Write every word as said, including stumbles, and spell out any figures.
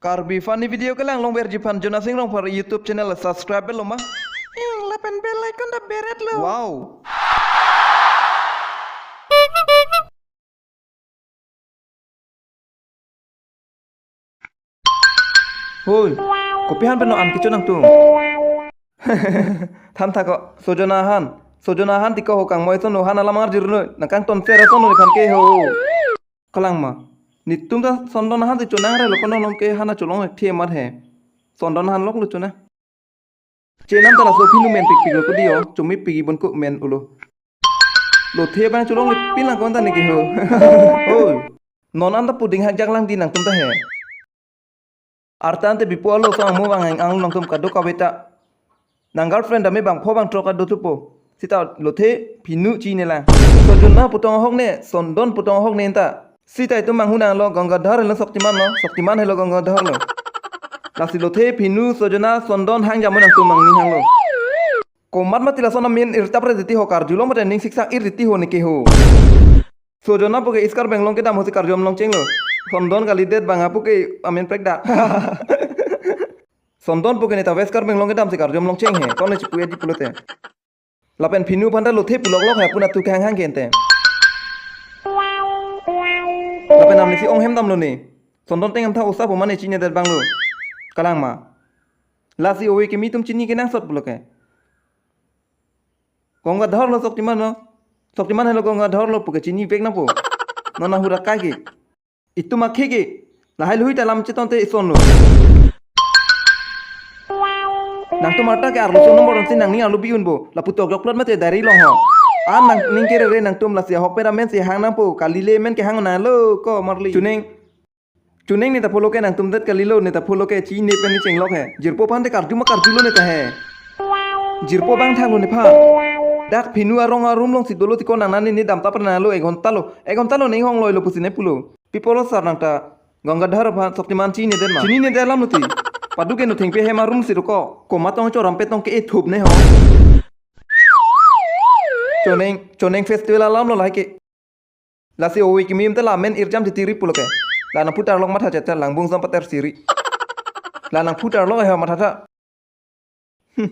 Karbi Funny Video kelang longverji aphan Jonasing Rongphar YouTube channel subscribe lo ma. Ing lapen bell icon ta beret lo. Wow. Hoi, kopi han pen non an kecho nangtum? Than thak ko, Sojona han. Sojona han ti ko ho kangmoi ason lo, han alam arjir noi. Nangkangton sera ason lo nephan ke ho. Kalang ma. Netum ta Sondon han ti chonang re lo, kono nom ke han cholong the mat he. Sondon han lok lo chona. Chenam ta laso phinu men pikpik lo kodi o, chumi pigi bon ko men ulo. Lothe abang cholong le pilang kon ta ne ke ho. Oi. Non an ta puding hak jak lang di nangtum ta he. Arta ante bipo alo so angmo bang ang nangtum kadokave ta. Nang girlfriend dame bang pho bang throk ado thupo. Sita lothe phinu chine lang. Sojona pu tong ahok ne, Sondon pu tong ahok ne ta. Sita itum manghu nanglo, Gangadhar helo Shaktiman lo, Shaktiman helo Gangadhar lo. Lasi lothe phinu Sojona Sondon hang jamu nangtum mangni hanglo. Komat mati lason amen irtap re titi ho, karjulo mate ning siksak ir titi ho ne ke ho. Sojona pu ke East Karbi Anglong kedam ho si karjom longcheng lo. Sondon kalidet bang apu ke amen prekdak. Sondon pu ke neta West Karbi Anglong kedam si karjom longcheng he. Ton ne chipu ya di pulote. Lapen phinu aphan ta lothe pulok lok he, puna tu kehang hang gente. Lapen amne si ong hem damlo ne. Sondon teng amtha osa pu mane chine det bang lo. Kalang ma. Lasi ove kimi atum chini kenangsot pulo ke. Gangadhar lo Shaktiman lo. Shaktiman helo Gangadhar lo pu ke chinivek nangpo. Non ahura kai ke. Itum akhei ke. Lahai luhui ta lam cheton te ison lo. Nangtum arta ke arloso nombor si nangning arlo bi-un bo. Lapu tok jok plot mate diary long ho. An nangning kerere nangtum, lasi ahok pera men si hang nangpo. Kali le men ke hang nanglo ko marli. Choneng. Choneng neta phulo ke nangtum det kalilo, neta phulo ke chine pen ni chenglok he. Jirpo aphan te karju ma karjulo neta he. Jirpo bang thanglo nephan. Dak phinu arong arum long si dolo ti ko nang nani ne dam ta pran nanglo, ek ghonta lo. Ek ghonta lo ne hong loi lo pusi ne pulo. Pi pulo sar nang ta. Gangadhar aphan Shaktiman chine det ma. Chinine det alam lo ti. Padu ke no thengpi hem arum si roko. Komat tong choram pe tong ke e thup ne ho. Choneng, Choneng festival alam lo lahai ke. Lasi ove kimi atum ta la men irjam titi ri pulo ke. La nangphutar lok matha chachar, langbung jam pater siri. La nangphutar lok he matha tha. Hmm.